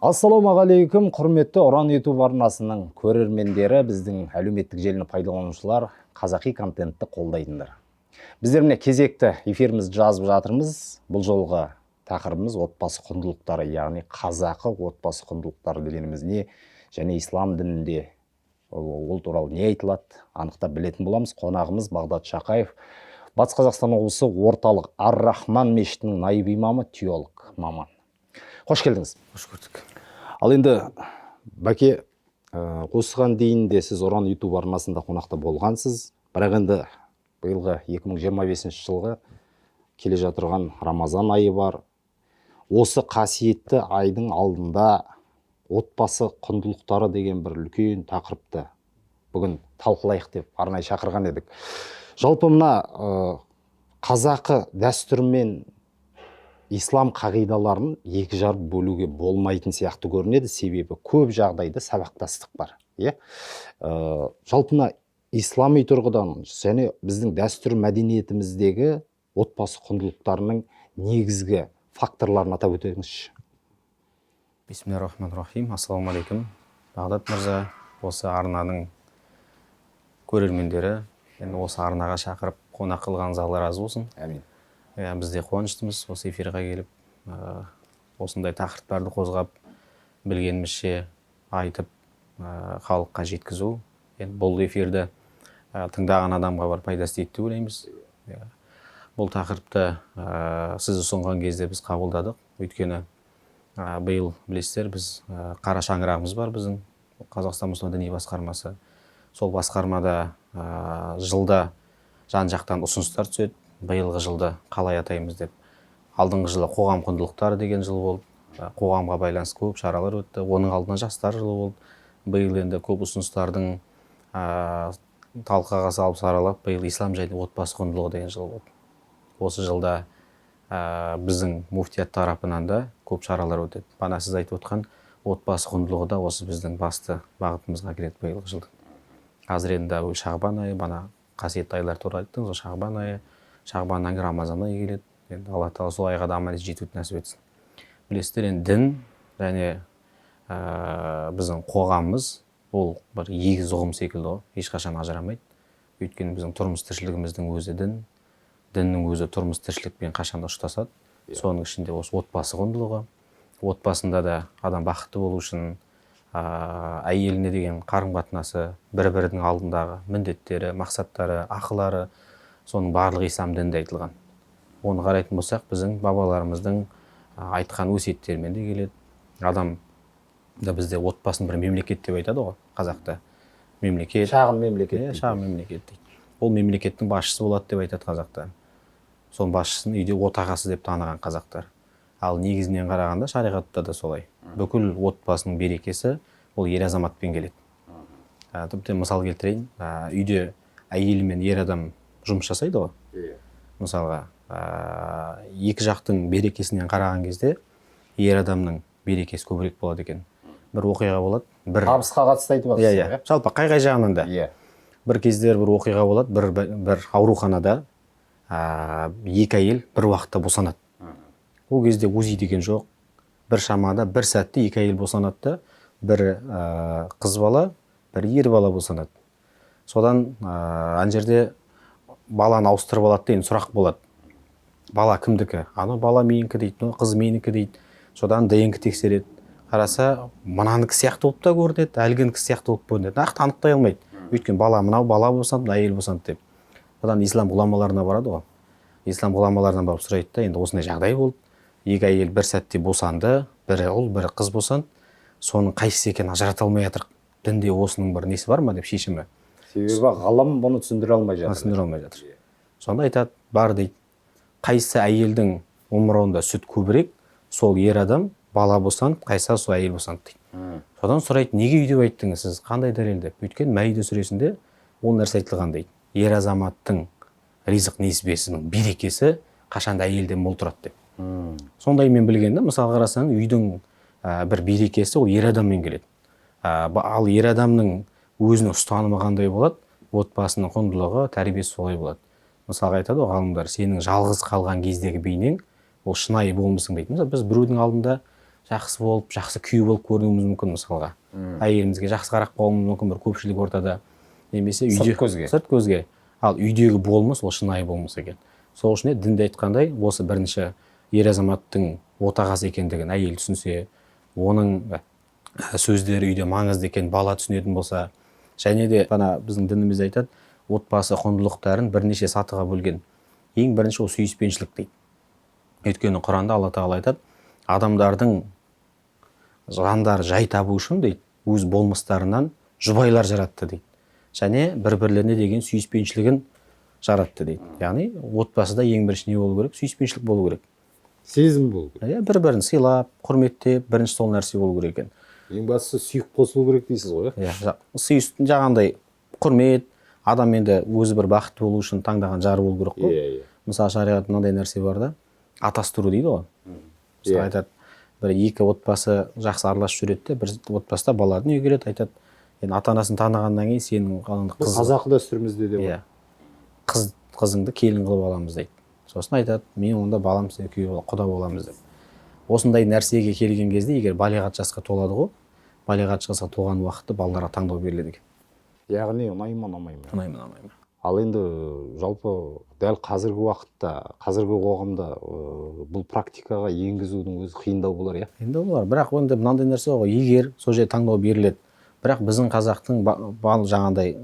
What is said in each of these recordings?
Ассалаумағалейкум, құрметті Ұран YouTube арнасының көрермендері, біздің әлеуметтік желіні пайдаланушылар, қазақи контентті қолдайтындар. Біздер міне кезекті эфирімізді жазып жатырмыз. Бұл жолғы тақырыбымыз отбасы құндылықтары, яғни қазақы отбасы құндылықтары дегеніміз не және ислам дінінде ол туралы не айтылады, анықтап білетін боламыз. Қонағымыз Бағдат Шақаев, Батыс Қазақстан облысы орталық Ар-Рахман мешітінің наиб имамы, теолог маман. Қош келдіңіз. Қош көрдік. Ал енді, бәке, осыған дейін де сіз Ұран YouTube арнасында қонақта болғансыз, бірақ енді биылғы 2025 жылғы келе жатырған Рамазан айы бар. Осы қасиетті айдың алдында отбасы құндылықтары деген бір үлкен тақырыпты бүгін талқылайық деп арнайы шақырған едік. Жалпы мына қазақы дәстүр мен ислам қағидаларын екі жарып бөлуге болмайтын сияқты көрінеді, себебі көп жағдайда сабақтастық бар, иә. Жалпы мына ислами тұрғыдан және біздің дәстүр мәдениетіміздегі отбасы құндылықтарының негізгі факторларын атап өтіңізші. Бисмилля рахман рахим. Ассалаумағалейкум, Бағдат мырза, осы арнаның көрермендері. Енді осы арнаға шақырып, қонақ қылғаныңыз, Алла разы болсын. Әмин. Иә, біз де қуаныштымыз осы эфирға келіп, осындай тақырыптарды қозғап, білгенімізше айтып, халыққа жеткізу. Енді бұл эфирді тыңдаған адамға бар пайдасы тиеді деп ойлаймыз. Иә. Бұл тақырыпты сіз ұсынған кезде біз қабылдадық, өйткені биыл, білесіздер, біз қара шаңырағымыз бар біздің, Қазақстан мұсылман діни басқармасы. Сол басқармада жылда жан жақтан ұсыныстар түседі, биылғы жылды қалай атаймыз деп. Алдыңғы жылы қоғам құндылықтары деген жыл болды. Қоғамға байланысты көп шаралар өтті. Оның алдында жастар жылы болды. Биыл енді көп ұсыныстардың талқыға салып, саралап, биыл ислам және отбасы құндылығы деген жыл болды. Осы жылда біздің муфтият тарапынан да көп шаралар өтеді. Бағана сіз айтып отқан отбасы құндылығы да осы біздің басты бағытымызға кіреді биылғы жылдың. Қазір енді әуел Шағбан айы, бағана қасиетті айлар туралы айттыңыз ғой, Шағбан айы, Шағбаннан кейін Рамазан айы келеді. Енді Алла тағала сол айға да аман есен жетуді нәсіп етсін. Білесіздер, енді дін және біздің қоғамымыз ол бір егіз ұғым секілді ғой, ешқашан ажырамайды. Өйткені біздің тұрмыс тіршілігіміздің өзі дін, діннің өзі тұрмыс тіршілікпен қашанда ұштасады. Соның ішінде осы отбасы құндылығы. Отбасында да адам бақытты болу үшін әйеліне деген қарым қатынасы, бір бірінің алдындағы міндеттері, мақсаттары, ақылары, соның барлығы ислам дінінде айтылған. Оны қарайтын болсақ, біздің бабаларымыздың айтқан өсиеттерімен де келеді. Адам да бізде отбасын бір мемлекет деп айтады ғой қазақта, мемлекет. Шағын мемлекет иә дейді. Шағын мемлекет дейді. Ол мемлекеттің басшысы болады деп айтады қазақта. Соның басшысын үйде отағасы деп таныған қазақтар. Ал негізінен қарағанда, шариғатта да солай, бүкіл отбасының берекесі ол ер азаматпен келеді. Тіптен мысал келтірейін, үйде әйел мен ер адам жұмыс жасайды ғой. Мысалға, екі жақтың берекесінен қараған кезде ер адамның берекесі көбірек болады екен. Бір оқиға болады бір. Табысқа қатысты айтып иә жатырсыз. Иә, жалпы қай қай жағынан да. Бір кездері бір оқиға болады, бір ауруханада екі әйел бір уақытта босанады. Ол кезде УЗИ деген жоқ. Бір шамада, бір сәтте екі әйел босанады да, бір қыз бала, бір ер бала босанады. Содан ана жерде баланы ауыстырып алады да, енді сұрақ болады: бала кімдікі? Анау бала менікі дейді, мынау қыз менікі дейді. Содан ДНК тексереді. Қараса, мынанікі сияқты болып та көрінеді, әлгінікі сияқты болып көрінеді, нақты анықтай алмайды, өйткені бала, мынау бала босанды, мына әйел босанды деп. Содан ислам ғұламаларына барады ғой. Ислам ғұламаларына барып сұрайды да, енді осындай жағдай болды, екі әйел бір сәтте босанды, бірі ұл, бірі қыз босанды, соның қайсысы екенін ажырата алмай жатырық, дінде осының бір несі бар ма деп, шешімі. Себебі ғалым бұны түсіндіре алмай жатыр. Түсіндіре алмай жатыр. Сонда айтады, бар дейді, қайсы әйелдің омырауында сүт көбірек, сол ер адам бала босанды, қайсысы, сол әйел босанды дейді. Содан сұрайды: неге өйтіп айттыңыз сіз, қандай дәлел деп. Өйткені Мәида сүресінде ол нәрсе айтылған дейді, ер азаматтың ризық несібесінің берекесі қашанда әйелден мол тұрады деп. Сондай мен білген да. Мысалы, қарасаң, үйдің бір берекесі ол ер адаммен келеді. Ал ер адамның өзінің ұстанымы қандай болады, отбасының құндылығы, тәрбиесі солай болады. Мысалға, айтады ғой ғалымдар, сенің жалғыз қалған кездегі бейнең ол шынайы болмысың дейді. Мысалы, біз біреудің алдында Жақсы болып, жақсы күйеу болып көрінуіміз мүмкін мысалға. Әйелімізге жақсы қарап қалуымыз мүмкін бір көпшілік ортада. Немесе үйде Сырт көзге. Сырт көзге. Ал үйдегі болмыс ол шынайы болмыс екен. Сол үшін де дінде айтқандай, осы бірінші ер азаматтың отағасы екендігін әйел түсінсе, оның сөздері үйде маңызды екен, бала түсінетін болса, және де ана біздің дініміз айтады, отбасы құндылықтарын бірнеше сатыға бөлген. Ең бірінші ол сүйіспеншілік дейді. Өйткені Құранда Алла Тағала айтады, адамдардың жандары жай табу үшін дейді, өз болмыстарынан жұбайлар жаратты дейді. Және бір-бірлеріне деген сүйіспеншілігін жаратты дейді. Яғни отбасыда ең бірінші не болу керек? Сүйіспеншілік болу керек. Сезім болу керек. Иә, бір-бірін сыйлап, құрметтеп, бірінші сол нәрсе болу керек екен. Ең бастысы сүйіп қосылу керек дейсіз ғой, иә? Иә, жаңағындай құрмет, адам енді өзі бір бақытты болу үшін таңдаған жары болу керек қой. Иә, иә. Мысалы, шариғатта мынандай нәрсе бар да, атастыру дейді ғой. Мысалы, айтады, бір екі отбасы жақсы араласып жүреді де, бір отбасыда бала дүниеге келеді, айтады, енді ата-анасын танығаннан кейін сенің қалыңды Бұл қыз қазақы дәстүрімізде де бар. Иә. Қызыңды келін қылып аламыз дейді. Сосын айтады, мен онда балам сен күйеу құда боламыз деп. Осындай нәрсеге келген кезде, егер балиғат жасқа толады ғой, балиғат жасқа толған уақытта балаларға таңдау беріледі екен. Яғни ұнай ма, ұнамай ма? Ұнай ма, ұнамай ма? Ал енді жалпы дәл қазіргі уақытта, қазіргі қоғамда бұл практикаға енгізудің өзі қиындау болар, иә? Қиындау болар, бірақ енді мынандай нәрсе ғой, егер сол жерде таңдау беріледі. Бірақ біздің қазақтың жаңағындай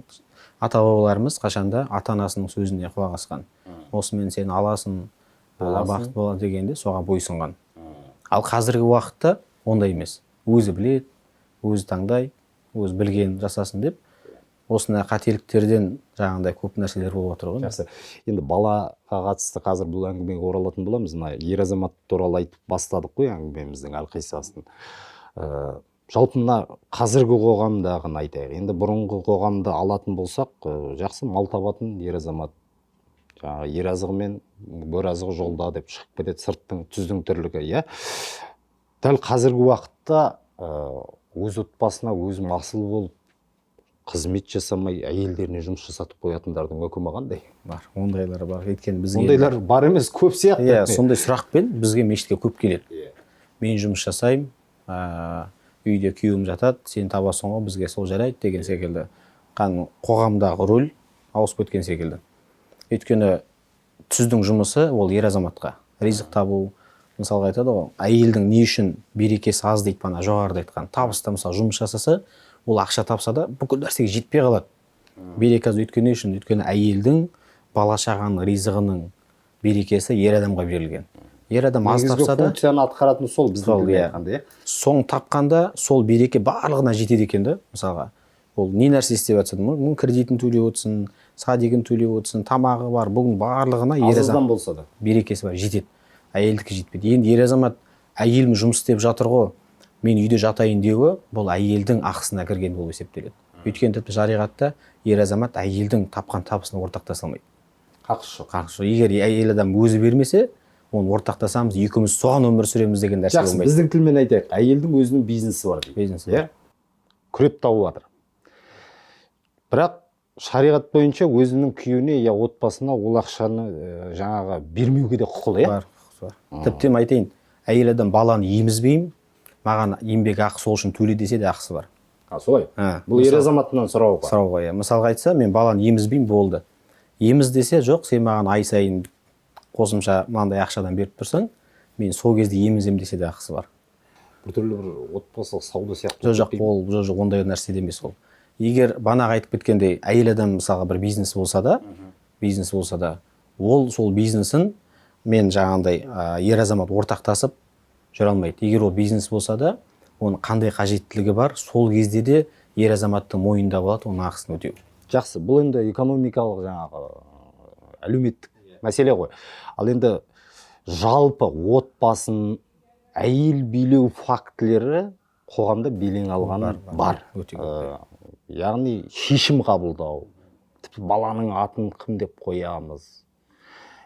ата-бабаларымыз қашанда ата-анасының сөзіне құлақ асқан. Осымен сен аласың, бақыт болады дегенде соған бойсұнған. Ал қазіргі уақытта ондай емес. Өзі біледі, өзі таңдайды, өзі білген жасасын деп. Осындай қателіктерден жаңағындай көп нәрселер болып отыр ғой. Жақсы. Енді балаға қатысты қазір бұл әңгімеге оралатын боламыз. Мына ер азамат туралы айтып бастадық қой әңгімеміздің әлқиссасын. Жалпы мына қазіргі қоғамдағыны айтайық. Енді бұрынғы қоғамды алатын болсақ, жақсы мал табатын ер азамат, жаңағы ер азығы мен бөр азығы жолда деп шығып кетеді, сырттың түздің тірлігі, иә. Дәл қазіргі уақытта өз отбасына өзі масыл болып қызмет жасамай әйелдеріне жұмыс жасатып қоятындардың үкімі қандай? Бар, ондайлар бар. Өйткені бізге ондайлар бар емес, көп сияқты. Иә, сондай сұрақпен бізге мешітке көп келеді. Иә. Мен жұмыс жасаймын, үйде күйеуім жатады, сен табасың ғой, бізге сол жарайды деген секілді. Қоғамдағы рөл ауысып кеткен секілді. Өйткені түздің жұмысы ол ер азаматқа. Ризық табу, мысалға айтады ғой, әйелдің не үшін берекесі аз дейді, бана жоғарыда айтқан. Табыста мысалы жұмыс жасаса, ол ақша тапса да бүкіл нәрсеге жетпей қалады. Береке аз өйткені үшін, өйткені әйелдің бала шағаның ризығының берекесі ер адамға берілген. Ер адам аз негізгі тапса да функцияны атқаратын сол біздің сол, тілмен иә. айтқанда, иә. Соң тапқанда сол береке барлығына жетеді екен да, мысалға. Ол не нәрсе істеп жатса да, мүмкін кредитін төлеп отырсын, садигін төлеп отырсын, тамағы бар, бүгін барлығына ер Аз-аздан азамат болса да берекесі бар, жетеді. Әйелдікі жетпейді. Енді ер азамат әйелім жұмыс істеп жатыр ғой, мен үйде жатайын деуі, бұл әйелдің ақысына кірген болып есептеледі. Өйткені тіпті шариғатта ер азамат әйелдің тапқан табысына ортақтаса алмайды. Хақысы жоқ. Хақысы жоқ. Егер әйел адам өзі бермесе, оны ортақтасамыз, екеуміз соған өмір сүреміз деген нәрсе Жақсы, болмайды. біздің тілмен айтайық, әйелдің өзінің бизнесі бар дейді. Бизнесі Иә? бар. Күреп тауып жатыр. Бірақ шариғат бойынша өзінің күйеуіне я отбасына ол ақшаны жаңағы бермеуге де құқылы, иә? Бар, құқысы бар. Тіптен айтайын, әйел адам баланы емізбеймін, маған еңбек ақы сол үшін төле десе де ақысы бар. А, солай. Ә, Бұл ер азаматынан сұрауға. Сұрауға, иә. Мысалға айтса, мен баланы емізбеймін, болды. Еміз десе, жоқ, сен маған ай сайын қосымша мынандай ақшадан беріп тұрсаң, мен сол кезде еміземін десе де ақысы бар. Біртүрлі бір отбасылық сауда сияқты. Жоқ, жоқ, ол жоқ, жоқ, ондай нәрсе де емес ол. Егер банағы айтып кеткендей, әйел адам мысалға бір бизнес болса да, бизнес болса да, ол сол бизнесін мен жаңағындай ер азамат ортақтасып жүре алмайды. Егер ол бизнес болса да, оның қандай қажеттілігі бар, сол кезде де ер азаматтың мойнында болады оның ақысын өтеу. Жақсы, бұл енді экономикалық жаңағы әлеуметтік мәселе ғой. Ал енді жалпы отбасын әйел билеу фактілері қоғамда белең алған Бар, бар. бар. Өте көп. Яғни шешім қабылдау, тіпті баланың атын кім деп қоямыз.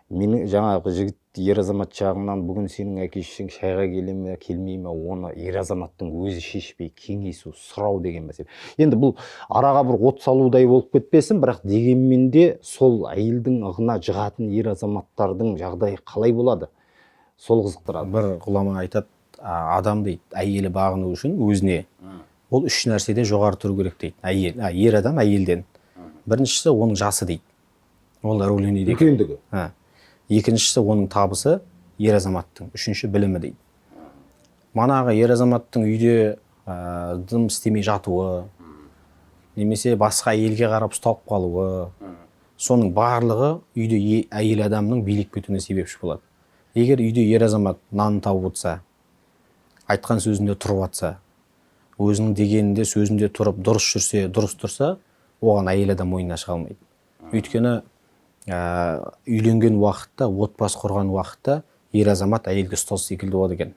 Менің жаңағы жігіт ер азамат жағынан бүгін сенің әке шешең шайға келе ме, келмей ме, оны ер азаматтың өзі шешпей кеңесу, сұрау деген мәселе. Енді бұл араға бір от салудай болып кетпесін, бірақ дегенмен де сол әйелдің ығына жығатын ер азаматтардың жағдайы қалай болады? Сол қызықтырады. Бір ғұлама айтады, Адам дейді, әйелі бағыну үшін өзіне ол үш нәрседен жоғары тұру керек дейді. Әйел, ер адам әйелден. Біріншісі оның жасы дейді. Ол рөл ойнайды екен. Үлкендігі. Екіншісі оның табысы, ер азаматтың. Үшінші білімі дейді. Манағы ер азаматтың үйде дым істемей жатуы, немесе басқа әйелге қарап ұсталып қалуы, соның барлығы үйде әйел адамның билеп кетуіне себепші болады. Егер үйде ер азамат нанын тауып отырса, айтқан сөзінде тұрып жатса, өзінің дегенінде сөзінде тұрып дұрыс жүрсе, дұрыс тұрса, оған әйел адам мойнына шыға алмайды. Өйткені үйленген уақытта, отбасы құрған уақытта ер азамат әйелге ұстаз секілді болады екен.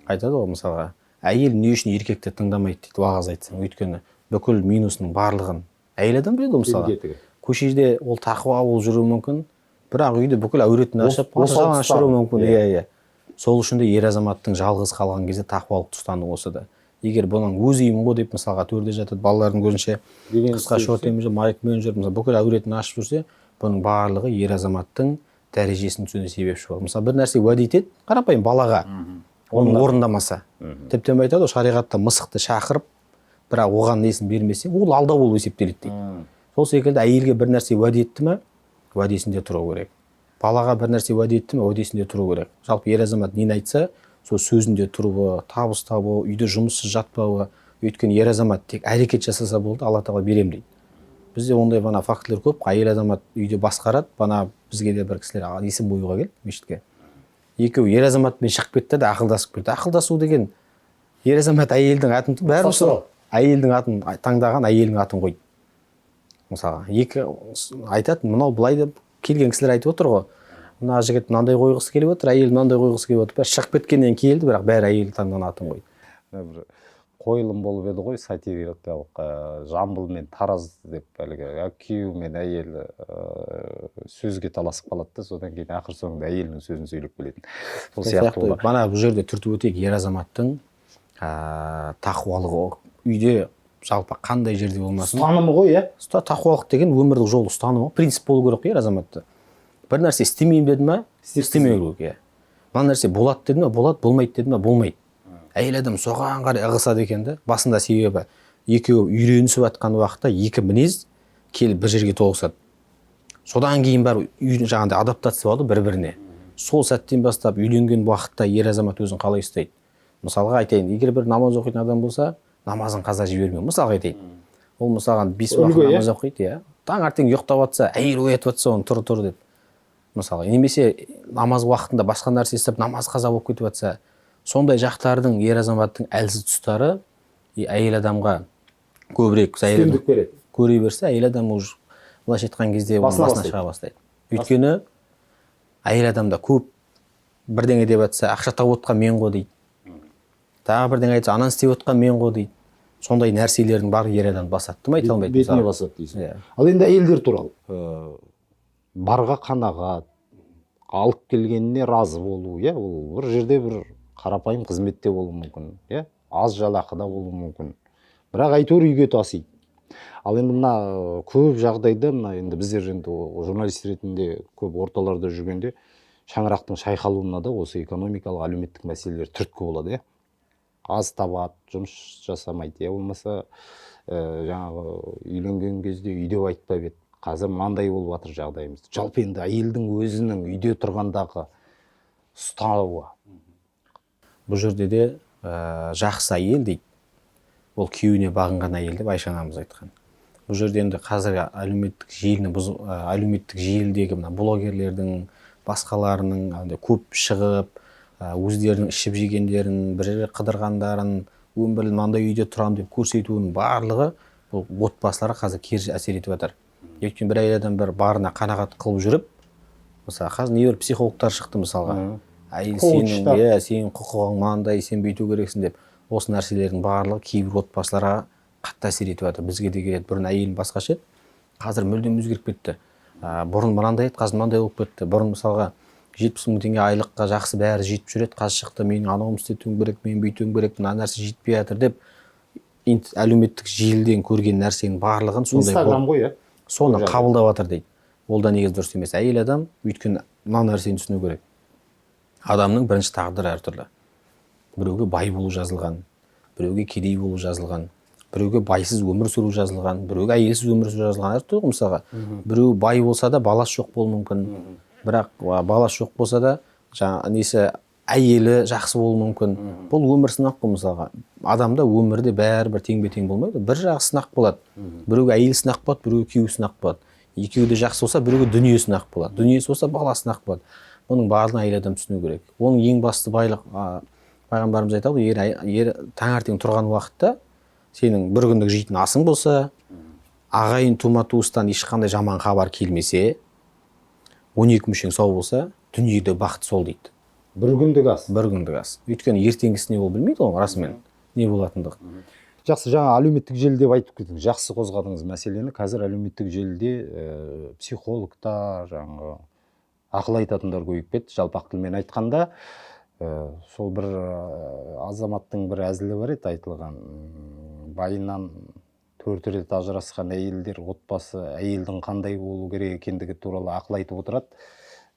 Айтады ғой, мысалға, әйел не үшін еркекті тыңдамайды дейді, уағыз айтсаң. Өйткені бүкіл минусының барлығын әйел адам біледі ғой, мысалға. Кетігі. Көшеде ол тақуа болып жүруі мүмкін, бірақ үйде бүкіл әуретін ашып, осал жалаңаш жүруі тұстары. мүмкін. Иә. Сол үшін де ер азаматтың жалғыз қалған кезде тақуалықты ұстану осы да. Егер бұның өз үйім ғой деп, мысалға, төрде жатады, балалардың көзінше Деген қысқа істеп шортымен жүріп, майкамен жүріп, мысалы, бүкіл әуретін ашып жүрсе, бұның барлығы ер азаматтың дәрежесін түсуіне себепші болады. Мысалы, бір нәрсе уәде етеді қарапайым балаға, оны орындамаса, тіптен айтады ғой, шариғатта мысықты шақырып, бірақ оған несін бермесе, ол алдау болып есептеледі дейді. Сол секілді әйелге бір нәрсе уәде етті ме, уәдесінде тұру керек. Балаға бір нәрсе уәде етті ме, уәдесінде тұру керек. Жалпы ер азамат нені айтса, сол сөзінде тұруы, табыс табуы, үйде жұмыссыз жатпауы. Өйткені ер азамат тек әрекет жасаса болды, Алла тағала беремін дейді. Бізде ондай бана фактілер көп. Әйел азамат үйде басқарады. Бана бізге де бір кісілер есім қоюға келді мешітке. Екеуі ер азаматпен шығып кетті де, ақылдасып кетті. Ақылдасу деген ер азамат әйелдің атын, бәрі Ұқсастыру. әйелдің атын таңдаған, әйелдің атын қойды. Мысалға, екі айтады, мынау былай деп келген кісілер айтып отыр ғой. Мына жігіт мынандай қойғысы келіп отыр, әйел мынандай қойғысы келіп отыр. Бәрі шығып кеткеннен келді, бірақ бәрі әйел таңдаған атын қойды. Мына бір қойылым болып еді ғой, сатирикалық, Жамбыл мен Тараз деп, әлгі, күйеуі мен әйелі сөзге таласып қалады да, содан кейін ақыр соңында әйелінің сөзін сөйлеп келетін. Сол сияқты Сияқты олар. Бана бұл жерде түртіп өтейік, ер азаматтың тақуалығы үйде, жалпы қандай жерде болмасын. Ұстанымы ғой, иә? Тақуалық деген өмірлік жол ұстанымы, принцип болу керек қой ер азаматта. Бір нәрсе істемеймін деді ма, істемеу керек, иә. Мына нәрсе болады деді ма, болады, болмайды деді ма, болмайды. Әйел адам соған қарай ығысады екен да. Басында себебі екеуі үйренісіп жатқан уақытта екі мінез келіп бір жерге тоғысады. Содан кейін барып жаңағыдай адаптация болады бір-біріне. Сол сәттен бастап үйленген уақытта ер азамат өзін қалай ұстайды? Мысалға айтайын, егер бір намаз оқитын адам болса, намазын қаза жібермеу. Мысалға айтайын. Ол мысалға 5 уақыт Үлгі, иә? намаз оқиды, иә. Таңертең ұйықтап жатса, әйел оятып жатса, оны тұр, тұр деп. Мысалға, немесе намаз уақытында басқа нәрсе істеп, намаз қаза болып кетіп жатса, сондай жақтардың ер азаматтың әлсіз тұстары әйел адамға көбірек әйел адам Үстемдік береді. көре берсе, әйел адам уже былайша айтқан кезде оның Басына басына бастайды. шыға бастайды. Өйткені әйел адамда көп бірдеңе деп жатса, ақша тауып отқан мен ғой дейді. Тағы бірдеңе айтса, ананы істеп отқан мен ғой дейді. Сондай нәрселердің барлығы ер адамды басады. Дым айта алмайды Бетіне мысалға. басады дейсің. Иә. Ал енді әйелдер туралы. Барға қанағат, алып келгеніне разы болу, иә, ол бір жерде бір қарапайым қызметте болуы мүмкін, иә, аз жалақыда болуы мүмкін. Бірақ әйтеуір үйге тасиды. Ал енді мына көп жағдайда мына енді біздер енді журналист ретінде көп орталарда жүргенде шаңырақтың шайқалуына да осы экономикалық, әлеуметтік мәселелер түрткі болады, иә. Аз табады, жұмыс жасамайды, я болмаса, жаңағы үйленген кезде үйде айтпап еді. Қазір мынандай болып жатыр жағдайымыз. Жалпы енді әйелдің өзінің үйде тұрғандағы ұстауы. Бұл жерде де, жақсы әйел дейді. Ол күйеуіне бағынған әйел деп Айша анамыз айтқан. Бұл жерде енді қазір әлеуметтік желіні бұзу, әлеуметтік желідегі мына блогерлердің, басқаларының андай көп шығып, өздерінің ішіп жегендерін, бір жерге қыдырғандарын, өмірлі мынандай үйде тұрамын деп көрсетуінің барлығы бұл отбасыларға қазір кері әсер етіп жатыр. Өйткені бір әйел адам бір барына қанағат қылып жүріп, мысалы, қазір небір психологтар шықты мысалға. Әйел Коучтар. сенің құқығың мынандай, сен бүйту керексің деп. Осы нәрселердің барлығы кейбір отбасыларға қатты әсер етіп жатыр. Бізге де келеді. Бұрын әйелім басқаша еді, қазір мүлдем өзгеріп кетті. Бұрын мынандай еді, қазір мынандай болып кетті. Бұрын мысалға 70 мың теңге айлыққа жақсы бәрі жетіп жүреді, қазір шықты, менің анауым істетуім керек, мен бүйтуім керек, мына нәрсе жетпей жатыр деп әлеуметтік желіден көрген нәрсенің барлығын сондай Инстаграм ғой, иә? Соны Жағдай. қабылдап жатыр дейді. Ол да негізі дұрыс емес. Әйел адам, өйткені мына нәрсені түсіну керек. Адамның бірінші тағдыры әртүрлі. Біреуге бай болу жазылған, біреуге кедей болу жазылған, біреуге байсыз өмір сүру жазылған, біреуге әйелсіз өмір сүру жазылған. Әртүрлі ғой мысалға. Біреу бай болса да баласы жоқ болуы мүмкін. Бірақ баласы жоқ болса да жаңа несі, әйелі жақсы болуы мүмкін. Бұл өмір сынақ қой мысалға. Адамда өмірде бәрібір теңбе-тең болмайды. Бір жағы сынақ болады. Біреуге әйел сынақ болады, біреуге күйеу сынақ болады. Екеуі де жақсы болса, біреуге дүние сынақ болады. Дүниесі болса, бала сынақ болады. Бұның барлығын әйел адам түсіну керек. Оның ең басты байлық, пайғамбарымыз айтады ғой, ер таңертең тұрған уақытта сенің бір күндік жейтін асың болса, ағайын тума туыстан ешқандай жаман хабар келмесе, 12 мүшең сау болса, дүниеде бақыт сол дейді. Бір күндік ас. Бір күндік ас. Өйткені ертеңгісіне ол білмейді ғой расымен не болатындығын. Жақсы, жаңа әлеуметтік желі деп айтып кеттіңіз. Жақсы қозғадыңыз мәселені. Қазір әлеуметтік желіде психологтар, жаңағы ақыл айтатындар көбейіп кетті. Жалпақ тілмен айтқанда, сол бір азаматтың бір әзілі бар еді айтылған. Байынан 4 рет ажырасқан әйелдер отбасы әйелдің қандай болу керек екендігі туралы ақыл айтып отырады.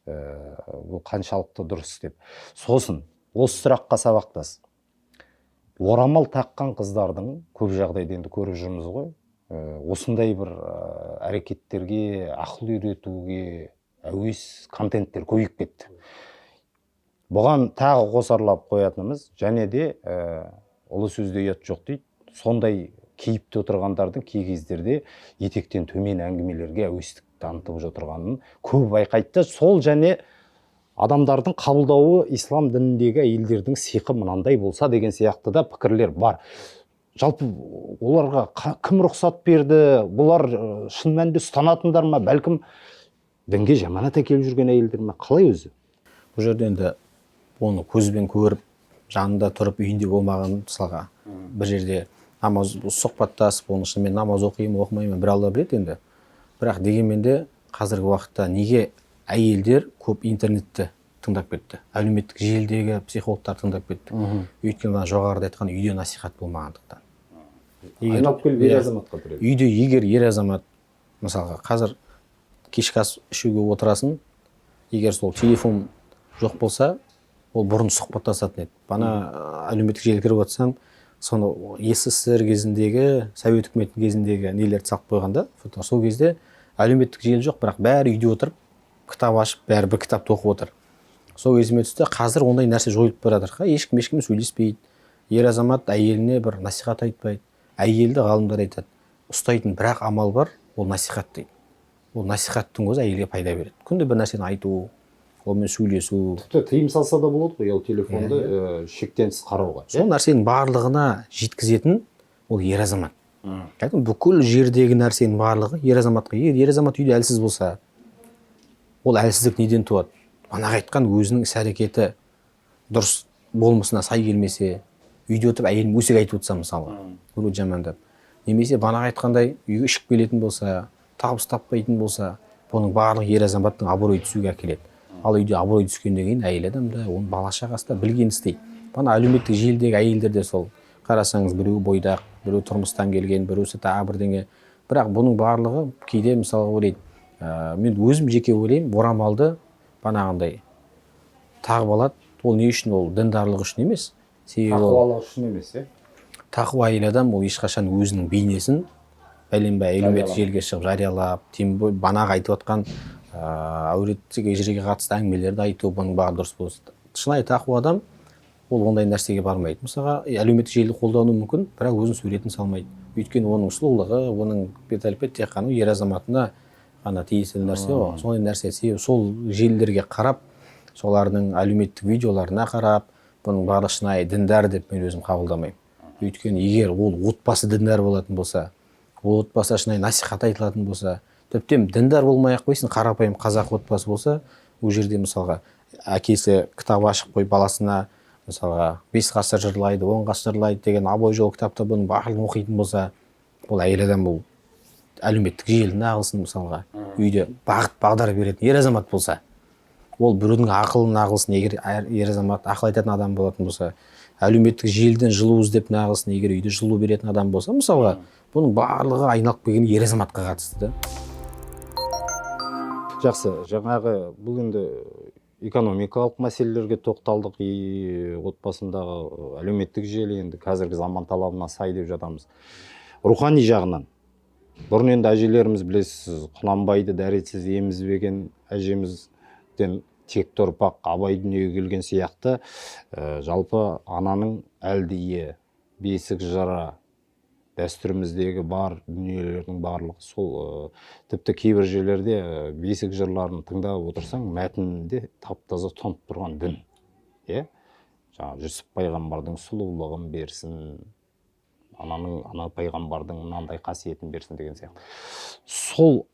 Бұл қаншалықты дұрыс деп. Сосын осы сұраққа сабақтас. Орамал таққан қыздардың көп жағдайда енді көріп жүрміз ғой, осындай бір әрекеттерге, ақыл үйретуге әуес контенттер көбейіп кетті. Бұған тағы қосарлап қоятынымыз, және де ұлы сөзде ұят жоқ дейді, сондай кейіпте отырғандардың кей кездерде етектен төмен әңгімелерге әуестік танытып отырғанын көп байқайды да. Сол және адамдардың қабылдауы ислам дініндегі әйелдердің сиқы мынандай болса деген сияқты да пікірлер бар. Жалпы оларға кім рұқсат берді? Бұлар шын мәнінде ұстанатындар ма? Бәлкім дінге жаманат әкеліп жүрген әйелдер ме? Қалай өзі? Бұл жерде енді оны көзбен көріп, жанында тұрып, үйінде болмаған мысалға бір жерде намаз сұхбаттасып, оның шынымен намаз оқимын, оқымаймын, бір Алла біледі енді. Бірақ дегенмен де қазіргі уақытта неге әйелдер көп интернетті тыңдап кетті, әлеуметтік желідегі психологтар тыңдап кетті? Өйткені мына жоғарыда айтқан үйде насихат болмағандықтан. Айналып келіп ер азаматқа тірелді. Үйде егер ер азамат, мысалға, қазір кешкі ас ішуге отырасың, егер сол телефон жоқ болса, ол бұрын сұхбаттасатын еді. Бана әлеуметтік желіге кіріп отырсам, соны СССР кезіндегі, Совет үкіметінің кезіндегі нелерді салып қойған да, фото. Сол кезде әлеуметтік желі жоқ, бірақ бәрі үйде отырып, кітап ашып, бәрі бір кітапты оқып отыр. Сол есіме түсті, қазір ондай нәрсе жойылып бара жатыр. Ешкім ешкіммен сөйлеспейді. Ер азамат әйеліне бір насихат айтпайды. Әйелді ғалымдар айтады, ұстайтын бірақ амал бар, ол насихат дейді. Ол насихаттың өзі әйелге пайда береді. Күнде бір нәрсені айту, онымен сөйлесу. Тіпті тыйым салса да болады ғой, ұялы телефонды шектен тыс қарауға. Сол нәрсенің барлығына жеткізетін ол ер азамат. Яғни бүкіл жердегі нәрсенің барлығы ер азаматқа. Егер ер азамат үйде әлсіз болса, ол әлсіздік неден туады? Манағы айтқан өзінің іс-әрекеті дұрыс болмысына сай келмесе, үйде отырып әйелін өсек айтып отырса мысалға, біреу жамандап, немесе банағы айтқандай үйге ішіп келетін болса, табыс таппайтын болса, бұның барлығы ер азаматтың абыройы түсуге әкеледі. Ал үйде абырой түскеннен кейін әйел адам да, оның бала шағасы да білгенін істейді. Бана әлеуметтік желідегі әйелдер де сол. Қарасаңыз, біреуі бойдақ, біреуі тұрмыстан келген, біреусі тағы бірдеңе. Бірақ бұның барлығы кейде мысалға ойлайды, мен өзім жеке ойлаймын, орамалды банағындай тағып алады. Ол не үшін? Ол діндарлық үшін емес. Себебі ол Тақуалық үшін емес, е? Тақуа әйел адам ол ешқашан өзінің бейнесін бәленбай әлеуметтік желіге шығып жариялап, тем более банағы айтып отқан әуретке жерге қатысты әңгімелерді айту, бұның бәрі дұрыс болсын. Шынайы тақуа адам ол ондай нәрсеге бармайды. Мысалға, әлеуметтік желіні қолдану мүмкін, бірақ өзінің суретін салмайды. Өйткені оның сұлулығы, оның бет әлпеті тек қана ер азаматына ғана тиесілі нәрсе ғой. Сондай нәрсе. Себебі сол желілерге қарап, солардың әлеуметтік видеоларына қарап, бұның барлығы шынайы діндар деп мен өзім қабылдамаймын. Өйткені егер ол отбасы діндар болатын болса, ол отбасыда шынайы насихат айтылатын болса, тіптен діндар болмай ақ қойсын, қарапайым қазақ отбасы болса, ол жерде мысалға әкесі кітап ашып қойып баласына мысалға 5 ғасыр жырлайды, 10 ғасыр жырлайды деген Абай жолы кітапта бұның барлығын оқитын болса, бұл әйел адам бұл әлеуметтік желіні ағылсын мысалға үйде бағыт бағдар беретін ер азамат болса, ол біреудің ақылын ағылсын, егер ер азамат ақыл айтатын адам болатын болса, әлеуметтік желіден жылу іздеп нағылсын, егер үйде жылу беретін адам болса, мысалға бұның барлығы айналып келген ер азаматқа қатысты да. Жақсы, жаңағы бұл енді Экономикалық мәселелерге тоқталдық, и отбасындағы әлеуметтік желі енді қазіргі заман талабына сай деп жатамыз. Рухани жағынан бұрын енді әжелеріміз, білесіз, Құнанбайды дәретсіз емізбеген әжемізден текті ұрпақ Абай дүниеге келген сияқты, жалпы ананың әлдиі, бесік жыры, дәстүріміздегі бар дүниелердің барлығы сол. Тіпті кейбір жерлерде бесік жырларын тыңдап отырсаң, мәтінінде тап-таза тұнып тұрған дін. Иә? Жаңағы Жүсіп пайғамбардың сұлулығын берсін, ананың, ана пайғамбардың мынандай қасиетін берсін деген сияқты. Сол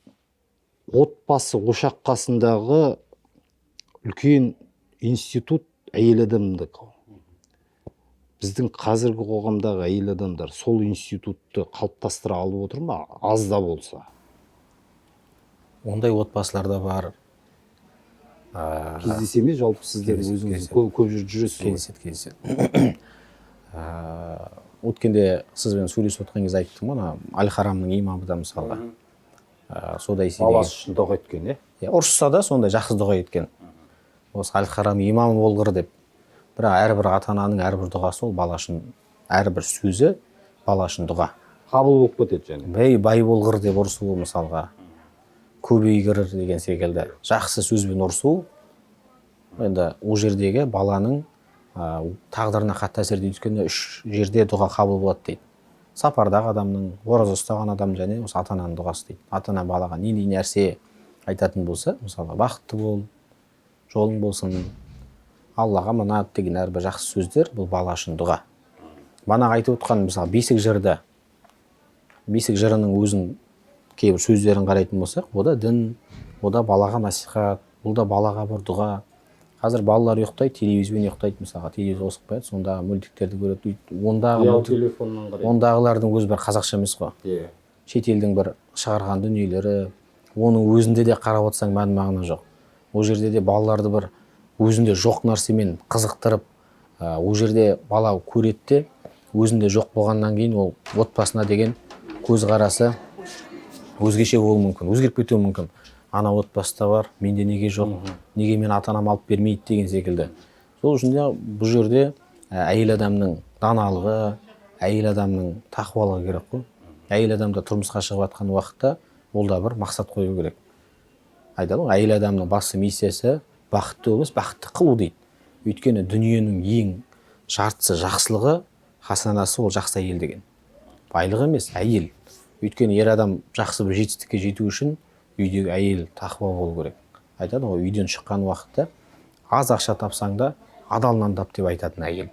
отбасы ошақ қасындағы үлкен институт әйел адамдікі. Біздің қазіргі қоғамдағы әйел адамдар сол институтты қалыптастыра алып отыр ма, аз да болса? Ондай отбасылар да бар. Кездесе ме жалпы сіздер Кездеседі, өзіңіз кездеседі. көп жүресіз ғой? Кездеседі, кездеседі. Өткенде сізбен сөйлесіп отқан кезде айттым ғой, ана Аль Харамның имамы да мысалға. Содай Баласы үшін дұға еткен, иә? Иә, ұрысса да сондай жақсы дұға еткен. Осы Аль Харам имамы болғыр деп. Бірақ әрбір ата-ананың әрбір дұғасы ол бала үшін, әрбір сөзі бала үшін дұға. Қабыл болып кетеді және. Бей, бай болғыр деп ұрысу мысалға, көбейгір деген секілді жақсы сөзбен ұрысу, енді ол жердегі баланың тағдырына қатты әсер етеді. Өйткені үш жерде дұға қабыл болады дейді. Сапардағы адамның, ораза ұстаған адам және осы ата-ананың дұғасы дейді. Ата-ана балаға нендей нәрсе айтатын болса, мысалға бақытты бол, жолың болсын, Аллаға аманат деген әрбір жақсы сөздер бұл бала үшін дұға. Бағанағы айтып отқан мысалы бесік жырды, бесік жырының өзін кейбір сөздерін қарайтын болсақ, о да дін, о да балаға насихат, бұл да балаға бір дұға. Қазір балалар ұйықтайды, телевизормен ұйықтайды, мысалға телевизор қосып қояды, сондағы мультиктерді көреді. Ондағы Ұялы мультик, телефоннан қарайды. Ондағылардың өзі бір қазақша емес қой. Шетелдің бір шығарған дүниелері, оның өзінде де қарап отырсаң мән мағына жоқ. Ол жерде де балаларды бір өзінде жоқ нәрсемен қызықтырып, ол жерде бала көреді де, өзінде жоқ болғаннан кейін ол отбасына деген көзқарасы өзгеше болуы мүмкін, өзгеріп кетуі мүмкін. Ана отбасыда бар, менде неге жоқ, неге мен ата-анам алып бермейді деген секілді. Сол үшін де бұл жерде әйел адамның даналығы, әйел адамның тақуалығы керек қой. Әйел адам да тұрмысқа шығып жатқан уақытта ол да бір мақсат қою керек. Айтады ғой, әйел адамның басты миссиясы бақытты емес, бақытты қылу дейді. Өйткені дүниенің ең жартысы жақсылығы, хасанасы ол жақсы әйел деген. Байлық емес, әйел. Өйткені ер адам жақсы бір жетістікке жету үшін үйдегі әйел тақуа болу керек. Айтады ғой, үйден шыққан уақытта аз ақша тапсаң да адалынан тап деп айтатын әйел.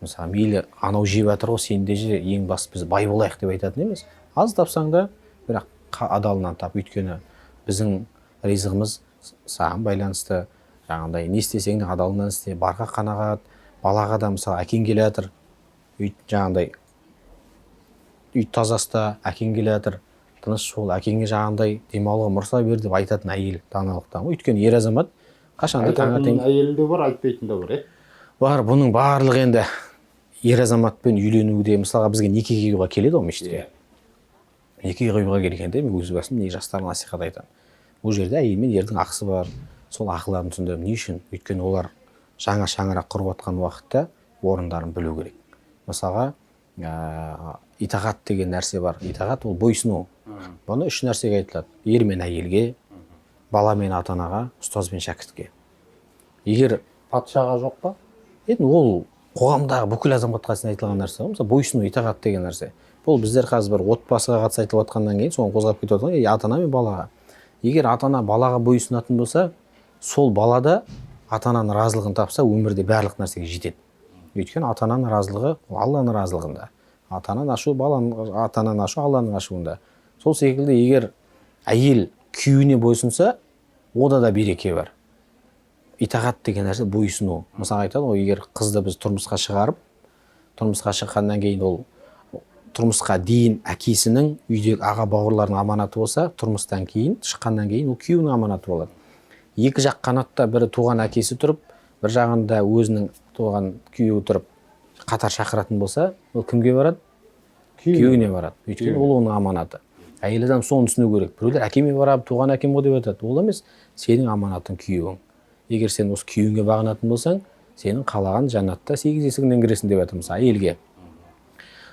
Мысалы, мейлі анау жеп жатыр ғой, сен де же, ең басты біз бай болайық деп айтатын емес. Аз тапсаң да, бірақ адалынан тап. Өйткені біздің ризығымыз саған байланысты. Жаңағындай не істесең де адалынан істе, барға қанағат. Балаға да мысалы әкең келе жатыр, үй жаңағындай үй таза ұста, әкең келе жатыр, тыныш бол, әкеңе жаңағындай демалуға мұрса бер деп айтатын әйел даналықтан ғой. Өйткені ер азамат қашанда таңертең Айтатын әйел де бар, айтпайтын да бар, е? Бар, бұның барлығы енді ер азаматпен үйленуде, мысалға бізге неке қиюға келеді ғой мешітке. Неке қиюға келгенде мен өз басым не жастарға насихат айтамын. Ол жерде әйел мен ердің ақысы бар, сол ақыларын түсіндіремін. Не үшін? Өйткені олар жаңа шаңырақ құрып жатқан уақытта орындарын білу керек. Мысалға, итағат деген нәрсе бар. Итағат ол бойсыну. Бұны үш нәрсеге айтылады. Ер мен әйелге, бала мен ата-анаға, ұстаз бен шәкіртке. Егер патшаға жоқ па? Енді ол қоғамдағы бүкіл азаматқа қатысты айтылған нәрсе ғой. Мысалы, бойсыну, итағат деген нәрсе. Бұл біздер қазір бір отбасыға қатысты айтылып жатқаннан кейін соны қозғап кетіп жатқан, ата-ана мен балаға. Егер ата-ана балаға бойсынатын болса, сол бала да ата-ананың разылығын тапса, өмірде барлық нәрсеге жетеді. Өйткені ата-ананың разылығы ол Алланың разылығында. Ата-ананың ашуы баланың, ата-ананың ашуы Алланың ашуында. Сол секілді егер әйел күйеуіне бойсынса, ода да береке бар. Итағат деген нәрсе бойсыну. Мысалы айтады ғой, егер қызды біз тұрмысқа шығарып, тұрмысқа шыққаннан кейін ол тұрмысқа дейін әкесінің үйдегі аға бауырларының аманаты болса, тұрмыстан кейін шыққаннан кейін ол күйеуінің аманаты болады. Екі жақ қанатта бірі туған әкесі тұрып, бір жағында өзінің туған күйеуі тұрып қатар шақыратын болса, ол кімге барады? Күйеуіне барады. Өйткені ол оның аманаты. Әйел адам соны түсіну керек. Біреулер әкеме барады, туған әкем ғой деп айтады. Ол емес, сенің аманатың күйеуің. Егер сен осы күйеуіңе бағынатын болсаң, сенің қалаған жәннатта 8 есігінен кіресің деп жатыр мысалы әйелге.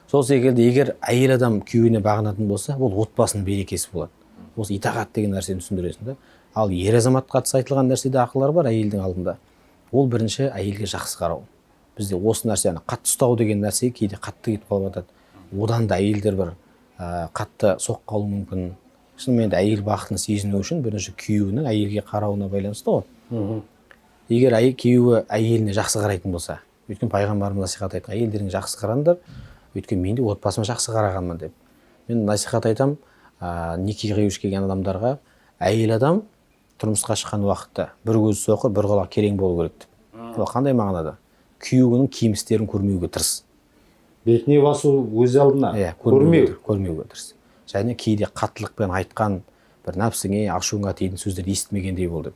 Сол секілді егер әйел адам күйеуіне бағынатын болса, ол отбасының берекесі болады. Осы итағат деген нәрсені түсіндіресің да. Ал ер азаматқа қатысты айтылған нәрседе ақылдар бар әйелдің алдында. Ол бірінші әйелге жақсы қарау. Бізде осы нәрсені қатты ұстау деген нәрсе кейде қатты кетіп қалып жатады. Одан да әйелдер бір қатты соққы алуы мүмкін. Шынымен де әйел бақытын сезіну үшін бірінші күйеуінің әйелге қарауына байланысты ғой. Егер күйеуі әйеліне жақсы қарайтын болса, өйткені пайғамбарымыз насихат айтқан, әйелдеріңе жақсы қараңдар, өйткені мен де отбасыма жақсы қарағанмын деп. Мен насихат айтам, неке қиюшы келген адамдарға, әйел адам тұрмысқа шыққан уақытта бір көзі соқыр, бір құлағы керең болу керек деп. Ол қандай мағынада? Күйеуінің кемістерін көрмеуге тырыс. Бетіне басу өз алдына. Иә, көрмеу. Көрмеуге тырыс. Және кейде қаттылықпен айтқан бір нәпсіңе, ашуыңа тиетін сөздерді естімегендей бол деп.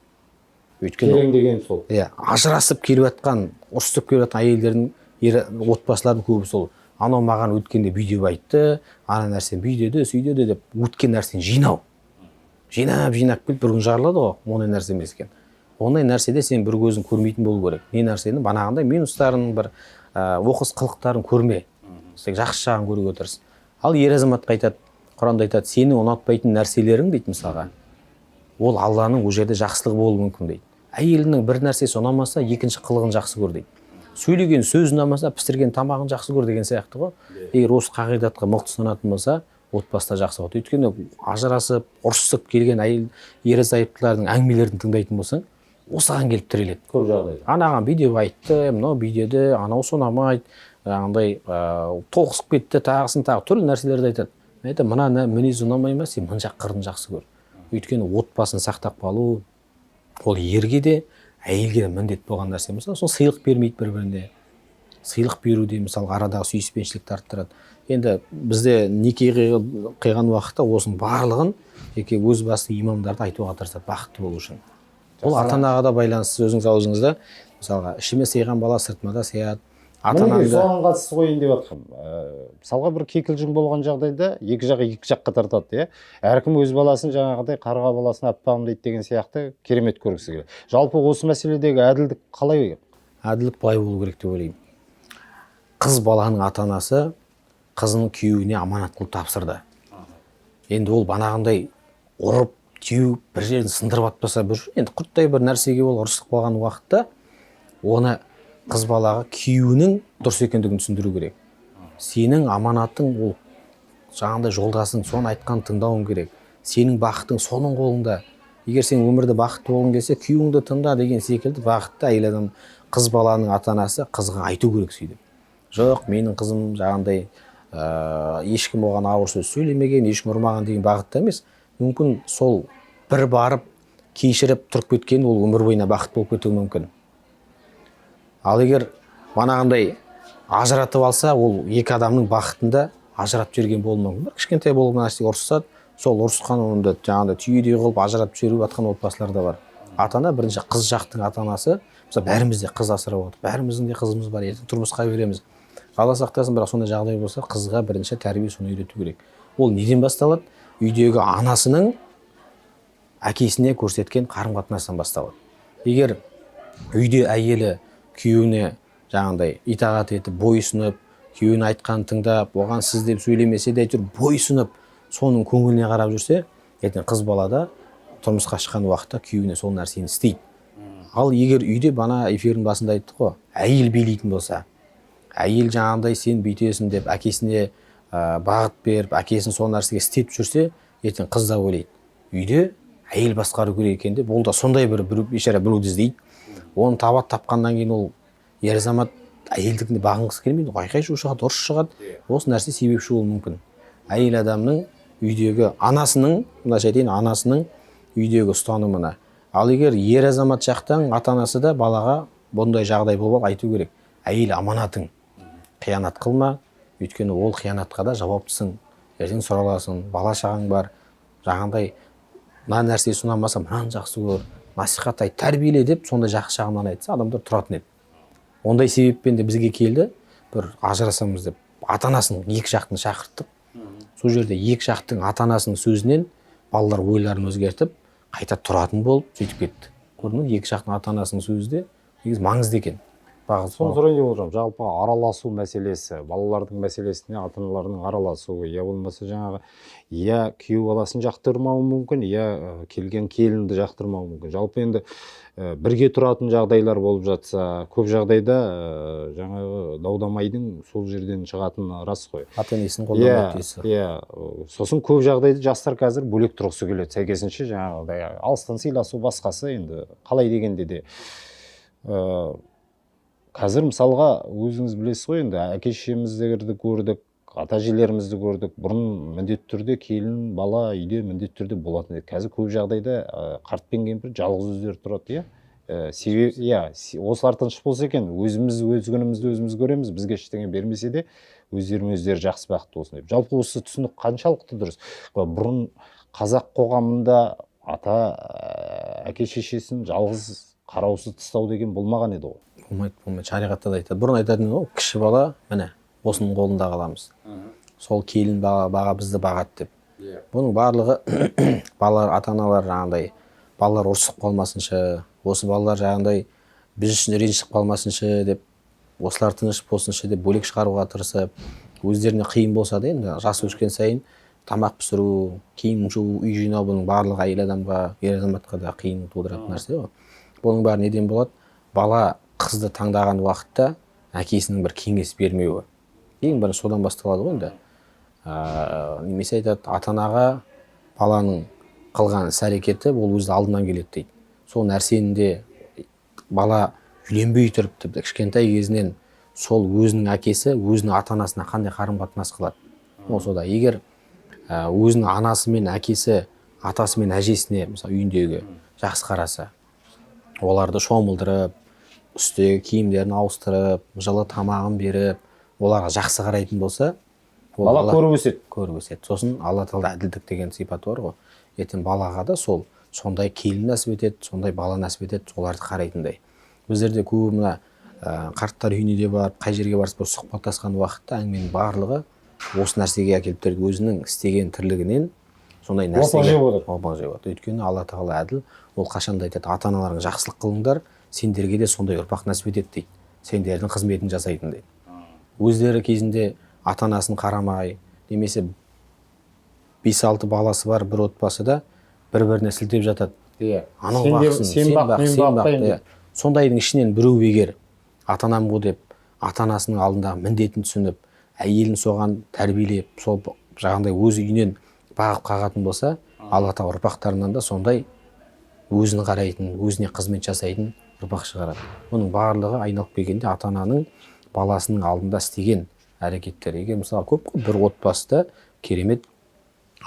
Өйткені Керең деген сол. Иә, ажырасып келіп жатқан, ұрысып келіп жатқан әйелдердің, отбасылардың көбі сол. Анау маған өткенде бүй деп айтты, ана нәрсе бүй деді, сүй деді деп өткен нәрсені жинау. Жинап, жинап келіп бір күн жарылады ғой, ондай нәрсе емес екен. Ондай нәрседе сен бір көзің көрмейтін болу керек. Не нәрсені банағындай минустарын, бір оқыс қылықтарын көрме. Тек жақсы жағын көруге тырыс. Ал ер азаматқа айтады, Құранда айтады, сені ұнатпайтын нәрселерің дейді мысалға. Ол Алланың ол жерде жақсылығы болуы мүмкін дейді. Әйелінің бір нәрсесі ұнамаса, екінші қылығын жақсы көр дейді. Сөйлеген сөзі ұнамаса, пісірген тамағын жақсы көр деген сияқты ғой. Егер осы қағидатқа мықты ұстанатын болса, отбасыда жақсы болады. Өйткені ажырасып, ұрысып келген әйел, ерлі зайыптылардың әңгімелерін тыңдайтын болсаң, осыған келіп тіреледі. Көп жағдайда. Анаған бүй деп айтты, мынау бүй деді, анау ұнамайды, андай толқысып кетті, тағысын тағы түрлі нәрселерді айтады. Мен айтамын, мына мінез ұнамай ма, сен мына жақ қырын жақсы көр. Өйткені отбасын сақтап қалу ол ерге де, әйелге де міндет болған нәрсе. Мысалы, сол сыйлық бермейді бір-біріне. Сыйлық беру де, мысалы, арадағы сүйіспеншілікті арттырады. Енді бізде неке қиған уақытта осының барлығын жеке өз басты имамдарды айтуға тырысады бақытты болу үшін. Ол ата-анаға да байланысты, өзіңіз аузыңызда, мысалға, ішіме сыйған бала сыртыма да сыяды. Ата-анаңды соған қатысты қояйын деп жатқанмын. Мысалға, бір кикілжің болған жағдайда екі жақ екі жаққа тартады, иә. Әркім өз баласын жаңағыдай қарға баласын аппағым дейді деген сияқты керемет көргісі келеді. Жалпы осы мәселедегі әділдік қалай? Әділдік былай болу керек деп ойлаймын. Қыз баланың ата-анасы қызын күйеуіне аманат қылып тапсырды. Енді ол банағындай ұрып, теуіп, бір жерін сындырып атпаса, бір енді құрттай бір нәрсеге ол ұрысып қалған уақытта оны қыз балаға күйеуінің дұрыс екендігін түсіндіру керек. Сенің аманатың ол жаңағындай жолдасың, соны айтқанын тыңдауың керек. Сенің бақытың соның қолында. Егер сен өмірде бақытты болғың келсе, күйеуіңді тыңда деген секілді бақытты әйел адам, қыз баланың ата-анасы қызға айту керек сөйтіп. Жоқ, менің қызым жаңағындай ешкім оған ауыр сөз сөйлемеген, ешкім ұрмаған деген бағытта емес. Мүмкін сол бір барып кешіріп тұрып кеткен ол өмір бойына бақыт болып кетуі мүмкін. Ал егер манағындай ажыратып алса, ол екі адамның бақытында ажыратып жіберген болуы мүмкін. Бір кішкентай болған нәрсеге ұрысады, сол ұрысқан онда жаңағыдай түйедей қылып ажыратып жіберіп жатқан отбасылар да бар. Ата-ана бірінші қыз жақтың ата-анасы, мысалы, бәріміз де қыз асырап отырмыз, бәріміздің де қызымыз бар, ертең тұрмысқа береміз. Алла сақтасын, бірақ сондай жағдай болса, қызға бірінші тәрбие соны үйрету керек. Ол неден басталады? Үйдегі анасының әкесіне көрсеткен қарым-қатынастан басталады. Егер үйде әйелі күйеуіне жаңағындай итағат етіп, бойұсынып, күйеуінің айтқанын тыңдап, оған сіз деп сөйлемесе де әйтеуір бойұсынып, соның көңіліне қарап жүрсе, ертең қыз бала да тұрмысқа шыққан уақытта күйеуіне сол нәрсені істейді. Ал егер үйде, бана эфирдің басында айттық қой, әйел билейтін болса, әйел жаңағындай сен бүйтесің деп әкесіне бағыт беріп, әкесін сол нәрсеге істетіп жүрсе, ертең қыз да ойлайды, үйде әйел басқару керек екен деп, ол да сондай бір бейшара біреуді іздейді. Оны табады, тапқаннан кейін ол ер азамат әйелдікіне бағынғысы келмейді, айқай шу шығады, ұрыс шығады. Осы нәрсе себепші болуы мүмкін. Әйел адамның үйдегі анасының, мынауша айтайын, анасының үйдегі ұстанымына. Ал егер ер азамат жақтан ата-анасы да балаға бұндай жағдай болып айту керек. Әйел аманатың, қиянат қылма, өйткені ол қиянатқа да жауаптысың, ертең сұраласың, бала шағаң бар, жаңағындай мына нәрсесі ұнамаса мынаны жақсы көр, насихат айт, тәрбиеле деп сондай жақсы жағынан айтса, адамдар тұратын еді. Ондай себеппен де бізге келді, бір ажырасамыз деп ата-анасын екі жақтың шақырттық. Сол жерде екі жақтың ата-анасының сөзінен балалар ойларын өзгертіп, қайта тұратын болып сөйтіп кетті. Көрдің бе, екі жақтың ата анасының сөзі де негізі маңызды екен. Соны сұрайын деп отырмын. Жалпы араласу мәселесі, балалардың мәселесіне ата аналардың араласуы, я болмаса жаңағы, я күйеу баласын жақтырмауы мүмкін, я келген келінді жақтырмауы мүмкін. Жалпы енді бірге тұратын жағдайлар болып жатса, көп жағдайда жаңағы дау-дамайдың сол жерден шығатыны рас қой. Ата енесін қолдамайды дейсіз. Иә, сосын көп жағдайда жастар қазір бөлек тұрғысы келеді. Сәйкесінше жаңағыдай алыстан сыйласу басқасы, енді қалай дегенде де қазір мысалға өзіңіз білесіз ғой, енді әке шешеміздерді көрдік, ата әжелерімізді көрдік. Бұрын міндетті түрде келін бала үйде міндетті түрде болатын еді. Қазір көп жағдайда қарт пен кемпір жалғыз өздері тұрады, иә. Себебі, иә, осылар тыныш болса екен, өзіміз өз күнімізді өзіміз көреміз, бізге ештеңе бермесе де өздерімен өздері жақсы бақытты болсын деп. Жалпы осы түсінік қаншалықты дұрыс? Бұрын қазақ қоғамында ата әке шешесін жалғыз қараусыз тастау деген болмаған еді ғой. Болмайды, болмайды. Шариғатта да айтады. Бұрын айтатын ғой, кіші бала міне осының қолында қаламыз. Сол келін баға бізді бағады деп. Бұның барлығы балалар, ата аналар жаңағыдай балалар ұрысып қалмасыншы, осы балалар жаңағыдай біз үшін ренжісіп қалмасыншы деп, осылар тыныш болсыншы деп бөлек шығаруға тырысып, өздеріне қиын болса да, енді жас өскен сайын тамақ пісіру, киім жуу, үй жинау, бұның барлығы әйел адамға, ер азаматқа да қиын тудыратын нәрсе ғой. Бұның бәрі неден болады? Бала қызды таңдаған уақытта әкесінің бір кеңес бермеуі. Ең бірінші содан басталады ғой енді. Немесе айтады, ата-анаға баланың қылған іс әрекеті ол өз алдынан келеді дейді. Сол нәрсені де бала үйленбей тұрып, тіпті кішкентай кезінен сол өзінің әкесі өзінің ата-анасына қандай қарым-қатынас қылады. Ол сонда егер өзінің анасы мен әкесі, атасы мен әжесіне, мысалы, үйіндегі жақсы қараса, оларды шомылдырып, үстегі киімдерін ауыстырып, жылы тамағын беріп, оларға жақсы қарайтын болса, ол бала көріп өседі. Көріп өседі. Сосын Алла тағала әділдік деген сипаты бар ғой. Ертең балаға да сол сондай келін нәсіп етеді, сондай бала нәсіп етеді, соларды қарайтындай. Біздерде көбі мына қарттар үйіне де барып, қай жерге барса бір сұхбаттасқан уақытта әңгіменің барлығы осы нәрсеге әкеліп тіреді. Өзінің істеген тірлігінен сондай нәрсеге жеп отыр. Опа жеп отыр. Өйткені Алла тағала әділ, ол қашан да айтады, ата аналарың жақсылық қылыңдар, сендерге де сондай ұрпақ нәсіп етеді дейді. Сендердің қызметін жасайтын дейді. Өздері кезінде ата анасын қарамай, немесе 5-6 баласы бар бір отбасыда бір-біріне сілтеп жатады. Иә. Анау бақсын, сен бақ, мен сен бақ, бақпаймын иә. деп. Сондайдың ішінен біреу егер ата анам ғой деп, ата анасының алдындағы міндетін түсініп, әйелін соған тәрбиелеп, сол жаңағындай өз үйінен бағып қағатын болса, Алла тағала ұрпақтарынан да сондай өзін қарайтын, өзіне қызмет жасайтын ұрпақ шығарады. Бұның барлығы айналып келгенде ата-ананың баласының алдында істеген әрекеттері. Егер мысалы көп қой бір отбасыда керемет